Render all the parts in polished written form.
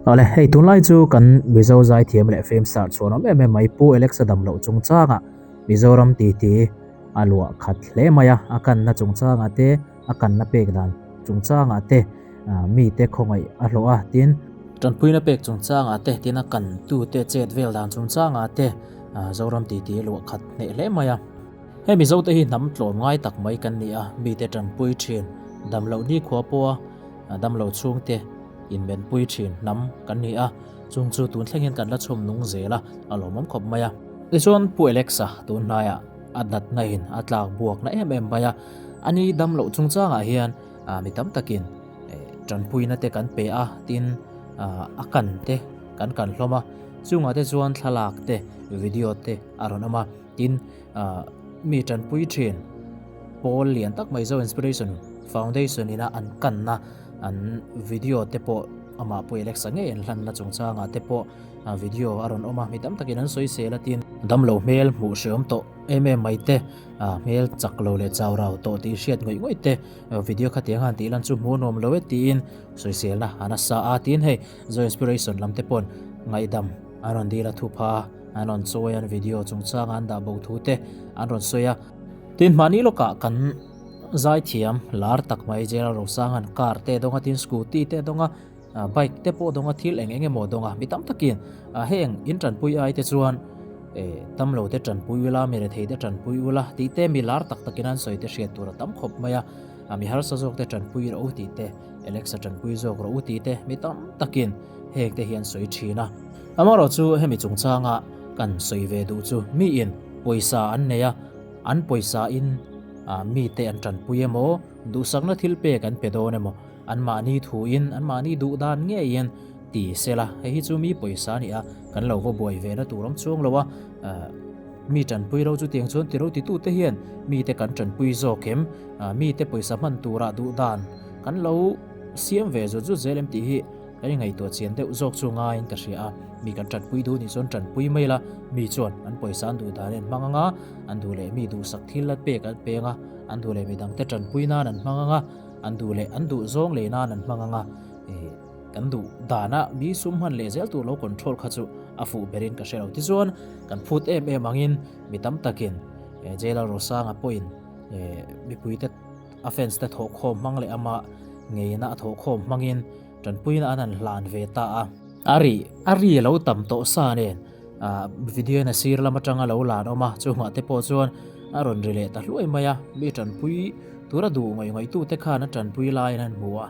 Awle, hei tunlai chu kan Mizo zaithiam leh film star chhuanawm em em mai Pu Alex-a dam loh chungchangah Mizoram titi a luah khat hle mai a, a kanna chungchangah te, a kanna pek dan chungchangah te mite khawngaih a hlawh a, tin, Tanpuina pek chungchangah te, tin a kantute chet vel dan chungchangah te Zoram titi a luah khat hneh hle mai a. Hei Mizote hi hnam tlawm ngai tak mai kan ni a, mite tanpui thin, dam loh nikhua pawha dam lo chhungte inmenpui thin hnam kan ni a, chung chu tun thlengin kan la chhum nung zel a, a lawmawm khawp mai a. Tichuan Pu Alexa tun hnaiah a natna in a tlak buakna em em mai a, ani dam loh chungchangah hian mi tam takin tanpuina te kan pe a, tin a kan te kan kan hlawm a, chungah te chuan thlalak te video te a rawn awm a. Tin, mi tanpui thin pawl lian tak mai Zo Inspiration Foundation ina an kanna an video te pawh amah pawh Alexa ngei an hlanna chungchangah te pawh video a rawn awm a, mi tam takin an sawi sel a tin. Damlo hmel hmuh hreawm tawh em em mai te, hmel chak lo leh chau rau tawh tih hriat ngawih ngawih te video khatiang han tih lan chu hmuh nuam lo e tiin sawiselna an a sa a tin hei Zo Inspiration lam te paw'n ngaihdam an rawn dil a thupha a. An rawn chawi an video chungchanga an dah bo thu te an rawn sawi a. Tin mahni lawkah kan zaithiam lar tak mai Gerald Rosanga'n car te dawnga tin scooty te dawnga bike te pawh dawnga thil eng eng emaw dawnga mi tam takin heng in tanpui ai te chuan damlo te tanpui ula mi rethei te tanpui ula tih te mi lar tak takin an sawi te hriat tur a tam khawp mai a mi harsa zawk te tanpui rawh u tih te Alexa tanpui zawk rawh u tih te mi tam takin heng te hi an sawi thin a. Amaherawh chu hemi chungchanga kan sawi ve duh chu miin pawisa an nei a, an pawisa in mite an tanpui emaw, duhsakna thil pek an pe dawn emaw, anmahni thuin, anmahni duh dan ngeiin ti sela, hei hi chu mi pawisa a ni a, kan lo va buai ve na tur awm chuang lo a, mi tanpui ro chutiang chuan ti ro titute hian mite kan tanpui zawk em, mite pawisa hman turah duh dan kan lo siam ve zut zut zel em tih hi Kan ingaihtuah chian deuh zawk chu ngaiin ka hria a, mi kan tanpui duh nih chuan tanpui mai la, mi chuan an pawisa an duh dan an hmang ang a, an duh leh mi duhsak thil an pek an peng a, an duh leh midangte tanpui nan an hmang ang a, an duh leh an duh zawng lei nan an hmang ang a, ih kan duh dana mi sum hman leh zel tur lo control kha chu a fuh berin ka hre lo. Tichuan kan phut em em angin mi tam takin Jailal Rosanga pawhin mipuite a fans te thawhkhawm hmang leh amah ngeina a thawhkhawm hmangin Tanpuina an han hlan ve ta a. A ri a ri a lo tam tawh sa nen ah video in a sir lam atanga lo lan awm a, chungah te pawh chuan a rawn ri leh ta hluai mai a, mi tanpui tura duh ngaih ngaih tu te khan a tanpui laiin an hmu a,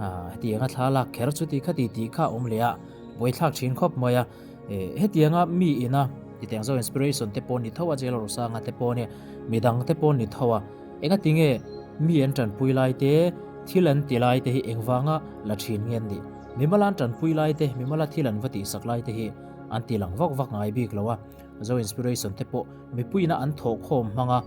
ah hetianga thla lak kher chu ti kha ti tih kha a awm leh a, buaithlak thin khawp mai a, eh hetianga mi ina titiang zo inspiration te pawh ni tho a, Jail Rosanga te pawh nia midang te pawh ni tho a. Engatinge mi an tanpui lai te, thil an ti lai te hi engvanga la thin nge an nih? Mimala an tanpui lai te, mimala thil an va tihsak lai te hi an ti lang vak vak ngai bik lo a. Zo Inspiration te pawh mipuiina an thawhkhawm hmanga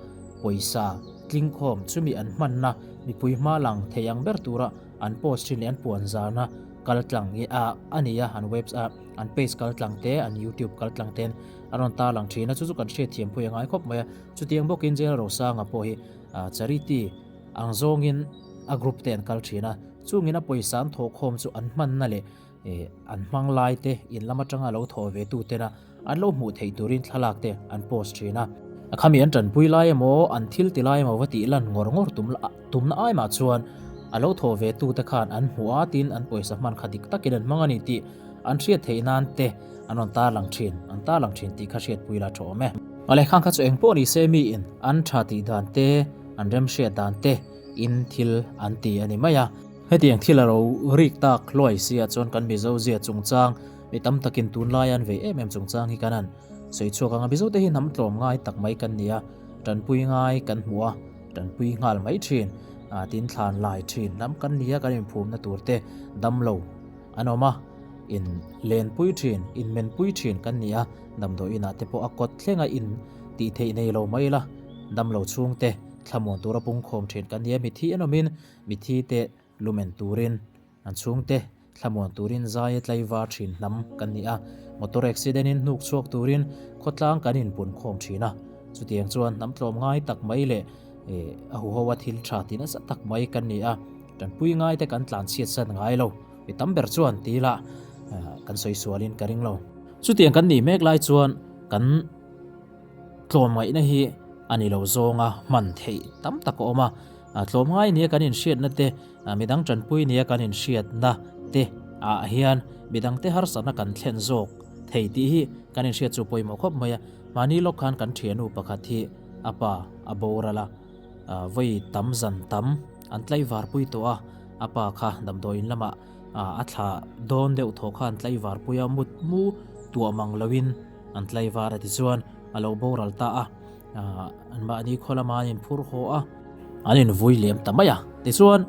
pawisa tlingkhawm chumi an hmanna mipui hma lang thei ang ber tura an post thin leh an puan zana kal tlang hi a a ni a, an webs a an page kal tlang te, an youtube kal tlang ten an rawn tarlang thin a, chu chu kan hriatthiam pawh hi a ngai khawp mai a. Chutiang bawkin Jail Rosanga pawh hi charity ang zawngin a group te an kal thin a, chungin a pawisa an thawhkhawm chu an hmanna leh an hmang lai te in lam atanga lo thawh ve tu tena an lo hmuh theih turin thlalak te an post thin a. A khami an tanpui lai emaw an thil ti lai emaw va tih lan ngawr ngawr tum tumna ai mah chuan a lo thawh ve tu te khan an hmuh a tin an pawisa hman kha dik takin an hmang a ni tih an hriat theih nan te an rawn tarlang thin an tarlang thin tih kha hriatpui la tha awm e. A lehkhang kha chu eng pawh ni se miin an tha tih dan te, an remhriat dan te in thil an ti a ni mai a. Hetiang thil a ro rik tak hluai sia chuan kan Mizo zia chungchang mi tam takin tunlai an vei em em chungchang hi kan han sawi chhuak ang a. Mizo te hi hnam tlawm ngai tak mai kan ni a, tanpui ngai kan hmu a, tanpui nghal mai thin, tin thlan lai thin hnam kan ni a, kan inphumna tur te damlo an awm a, in lenpui thin, inmenpui thin kan ni a. Damdawi inah te pawh a kawt thlenga in tih theih nei lo mai ila, damlo chhungte thlamuan tura pungkhawm thin kan ni a, mithi en awmin mithi te lumen turin an chhungte thlamuan turin zai a tlaivar thin hnam kan ni a, motor accident in hnuk chhuak turin khawtlang kan inpunkhawm thin a, chutiang chuan hnam tlawm ngai tak mai leh a huho a thil tha ti nasa tak mai kan ni a, tanpui ngai te kan tlan chhiat san ngai lo, mi tam ber chuan ti ila. kan sawi sualin ka ring lo. Chutiang kan nih mek lai chuan kan tlawmngaihna hi a ni lo zawnga hman theih tam tak a awm a, tlawmngai nia kan inhriatna te, midang tanpui nia kan inhriatna te ah hian midangte harsatna kan thlen zawk thei tih hi kan inhriat chu pawimawh khawp mai a. Mahni lawk khan kan thianu pakhat hi a pa a boral a, vawi tam zan tam an tlaivar pui tawh a, a pa kha damdawiin lamah a thla dawn deuh thaw kha an tlaivar pui a, mut mu tuah mang loin an tlaivar a tichuan a lo boral ta a, anmahni khaw lama an inphur haw a, an invui lem ta mai a, tichuan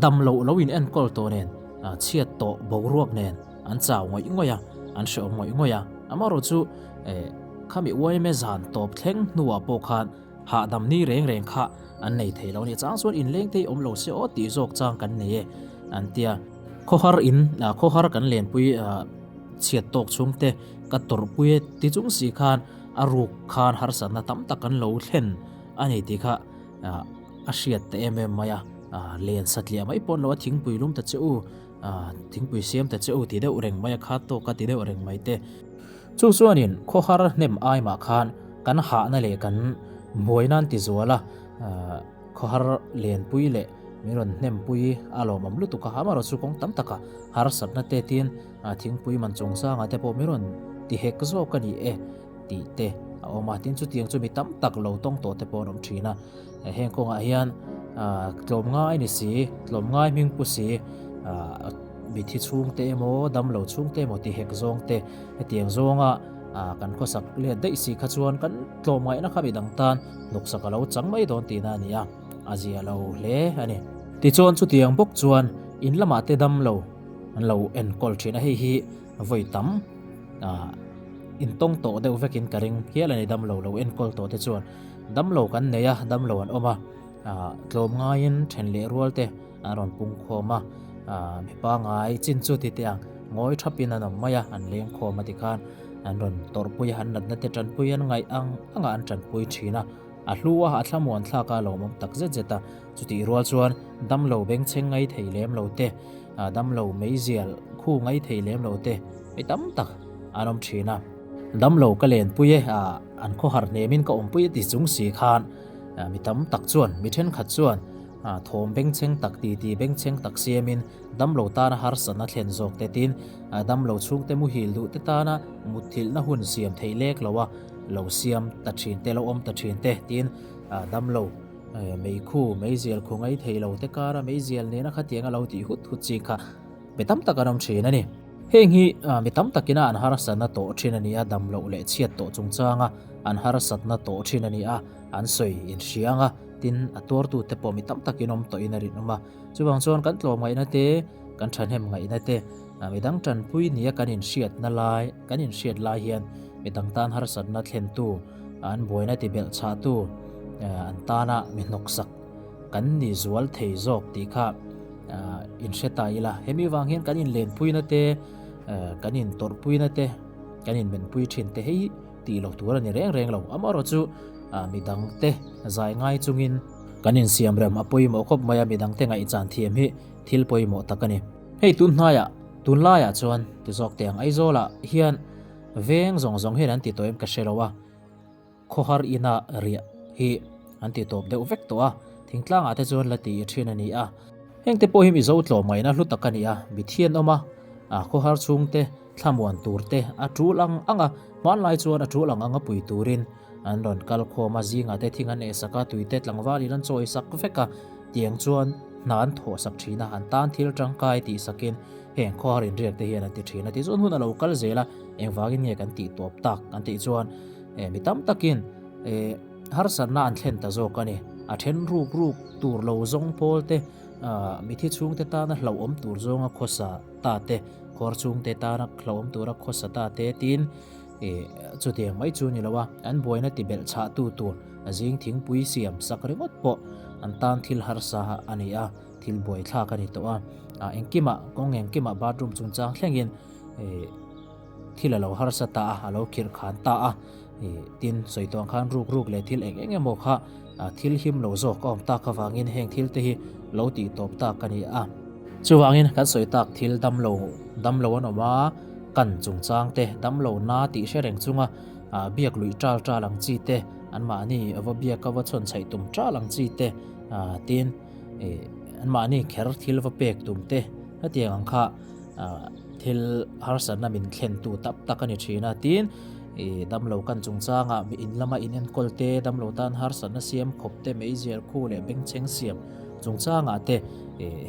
dam loh lo in enkawl tawh nen chhiat tawh boruak nen an chau ngawih ngawih a, an hrehawm ngawih ngawih a, amaherawh chu khami uaime zan tawp thleng hnuah pawh khan hahdam ni reng reng kha an nei thei lo a ni. Chang chuan inleng te hi awm lo se aw tih zawk chang kan nei e an tia. Khawhar in khawhar kan lenpui chhiat tawk chhung te ka tawrhpui e ti chung si khan a ruk khan harsatna tam tak kan lo thlen a ni tih kha a hriat ta em em mai a, len satliah mai pawh an lo a thingpui lum ta che u. Thingpui siam ta che u ti deuh reng mai a kha tawk a ti deuh reng mai te. Chu chuanin khawhar hnem ai mah khan kan hahna leh kan buai nan ti zual a, khawhar lenpui leh min rawn hnempui a lawmawm lutuk a, amaherawh chu kawng tam taka harsatna te tin thingpui man chungchangah te pawh min rawn ti hek zawk a ni e. tih te a awm a, tin chutiang chu mi tam tak lo tawng tawh te pawh an awm thin a, heng kawngah hian tlawmngai ni si, tlawmngai hming pu si, mithi chhungte emaw damlo chhungte emaw ti hek zawng te hetiang zawnga kan khawsak let daih si kha chuan kan tlawmngaihna kha midang tan hnawksak a lo chang mai dawn tihna a ni a, a zia lo hle a ni. Tichuan chutiang bawk chuan in lamah te damlo an lo enkawl thin a, hei hi vawi tam intawng tawh deuh vekin ka ring hial a ni damlo lo enkawl tawh te chuan damlo kan nei a damlo an awm a tlawm ngaiin then leh rual te an rawn pung khawm a mi pangai chin chu ti teh ang ngawi thapin an awm mai a an leng khawm a tikhan an rawn tawrhpui a an natna te tanpui an ngaih ang anga an tanpui thin a a hlu a a thlamuan thlak a lawmawm tak zet zet a chutih rual chuan damlo bengchheng ngai thei lem lo te Damlo meizial khu ngai thei lem lo te mi tam tak an awm thin a. Damlo ka lenpui e, an khawhar hnemin ka awmpui e ti chung si khan mi tam tak chuan mi thenkhat chuan thawm bengchheng tak titi bengchheng tak siamin damlo tana harsatna thlen zawk te tin damlo chhungte muhil duh te tana mutthilhna hun siam theih lek lo a lo siam ta thin te lo awm ta thin te tin damlo Meikhu, meizial khu ngai thei lo te kara meizial nena khatiang a lo tih hut hut chi kha mi tam tak an awm thin a ni. Heng hi mi tam takina an harsatna tawh thin a ni a, dam loh leh chhiat tawh chungchanga an harsatna tawh thin a ni a, an sawi inhriang a, tin a tuartute pawh mi tam takin awm tawhin a rinawm a. Chuvang chuan kan tlawmngaihna te, kan thahnem ngaihna te, midang tanpui nia kan inhriatna lai, kan inhriat lai hian midang tan harsatna thlentu, An buaina ti belh chhahtu an tana mi hnawksak kan ni zual thei zawk tih kha in hre ta ila. Hemi vang hian kan inlenpuina te, kan intawrhpuina te, kan inmenpui thin te hei tih loh tur a ni reng reng lo. Amaherawh chu midangte zai ngai chungin kan insiamrem a pawimawh khawp mai a, midangte ngaihchan thiam hi thil pawimawh tak a ni. Hei tun hnaiah, tunlaiah chuan ti zawk teh ang Aizawlah hian Veng zawng zawng hian an ti tawh em ka hre lo a, khawhar ina riah hi an ti tawp deuh vek tawh a, thingtlangah te chuan la ti thin a ni a. Hengte pawh hi Mizo tlawmngaihna hlu tak a ni a, mitthi an awm a, khawhar chhungte thlamuan tur te a tul ang ang a, hmanlai chuan a tul ang ang a pui turin an rawn kal khawm a, zingah te thing an ehsak a, tuite tlangvalin an chawisak vek a, tiang chuan hna an thawhsak thin a, an tan thil tangkai tihsakin Heng khawhar inriak te hian an ti thin a, tichuan hun a lo kal zel a, engvangin nge kan tih tawp tak an tih chuan mi tam takin harsatna an thlen ta zawk a ni. A then ruk ruk tur lo zawng pawl te, mithi chhungte tana hlauhawm tur zawnga khawsa ta te, khawr chhungte tana hlauhawm tura khawsa ta te tiin chutiang mai chu ni lo a, an buaina ti belh chhah tu tur zing thingpui siam sak ringawt pawh an tan thil harsa a ni a. Thil buaithlak a ni tawh a, ah engkimah kawng engkimah bathroom chungchang thlengin ih thil a lo harsa ta a, a lo khirh khan ta a, ih tin sawi tawh ang khan ruk ruk leh thil eng eng emaw kha ah thil him lo zawk a awm tak avangin heng thil te hi lo tih tawp tak a ni a. Chuvangin kan sawi tak thil damlo damlo an awm a, kan chungchang te damlo na tih hre reng chunga biak luih ṭal ṭal ang chi te, anmahni va biak a va chhawn chhaih tum ṭal ang chi te tin anmahni kher thil va pek tum te hetiang ang kha thil harsatna min thlentu tak tak a ni thin a. Tin, damlo kan chungchangah mi in lama in enkawl te, damlo tan harsatna siam khawp te, meizial khu leh bengchheng siam chungchangah te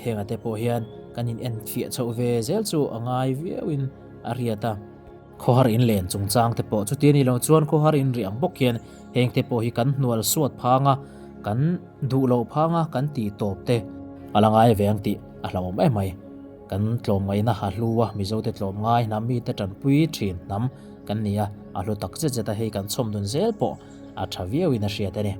hengah te pawh hian kan in enfiah chhoh ve zel chu a ngai viauin a hriat a. Khawhar in len chungchang te pawh chuti a nih loh chuan khawhar in rih ang bawk hian heng te pawh hi kan hnual suat phang a, kan duh loh phang a, kan tih tawp te a la ngai ve ang tih a hlauhawm em mai. Kan tlawmngaihna a hlu a, Mizote tlawmngai hnam mite tanpui thin hnam kan ni a, a hlu tak zet zet a, hei kan chhawm dun zel pawh a tha viauin a hriat a ni.